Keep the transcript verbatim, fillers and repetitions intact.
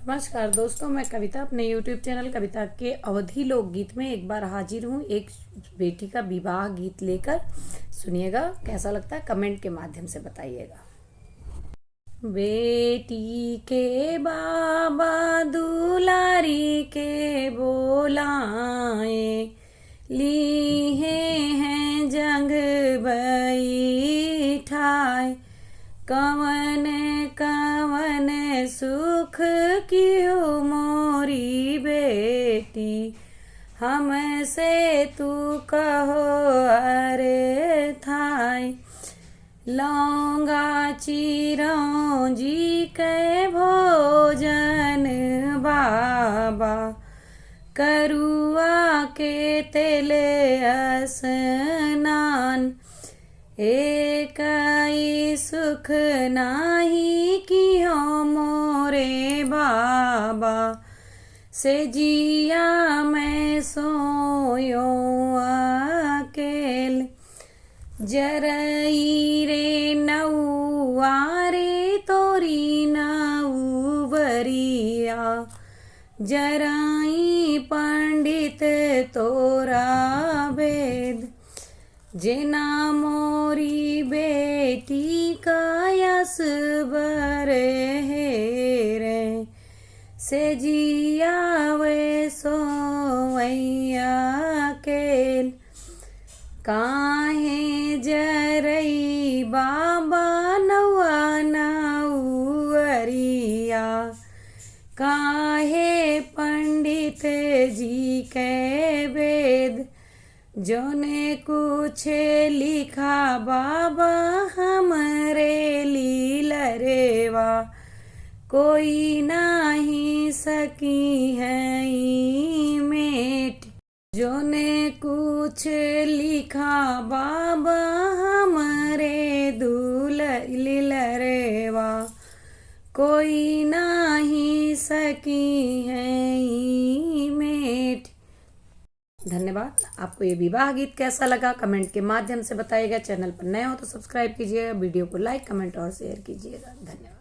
नमस्कार दोस्तों, मैं कविता अपने YouTube चैनल कविता के अवधी लोकगीत में एक बार हाजिर हूँ, एक बेटी का विवाह गीत लेकर। सुनिएगा, कैसा लगता है कमेंट के माध्यम से बताइएगा। बेटी के बाबा दुलारी के बोलाए, लीहे हैं जंग बैठाए। कवन कवन सुख कियो मोरी बेटी, हमसे तू कहो अरे थाई। लौंगा चिरौंजी के भोजन बाबा, करुआ के तेल स्नान। एकई सुख नाही कियो मोरे बाबा, से जिया मैं सोयो अकेल। जरई रे नौआ रे तोरी नौवरिया, जरई पंडित तोरा वेद। जेना मोरी बेटी का यस बर हेरे, से जिया वे सोवैया केल। काहे जरई बाबा नौआ नौवरिया, काहे पंडित जी के वेद। जोने कुछ लिखा बाबा हमरे लीलरेवा, कोई नाही सकी है ई मेट। जोने कुछ लिखा बाबा हमरे दूल लीलरेवा, कोई नाही सकी है ई मेट। धन्यवाद। आपको ये विवाह गीत कैसा लगा, कमेंट के माध्यम से बताइएगा। चैनल पर नए हो तो सब्सक्राइब कीजिएगा, वीडियो को लाइक, कमेंट और शेयर कीजिएगा। धन्यवाद।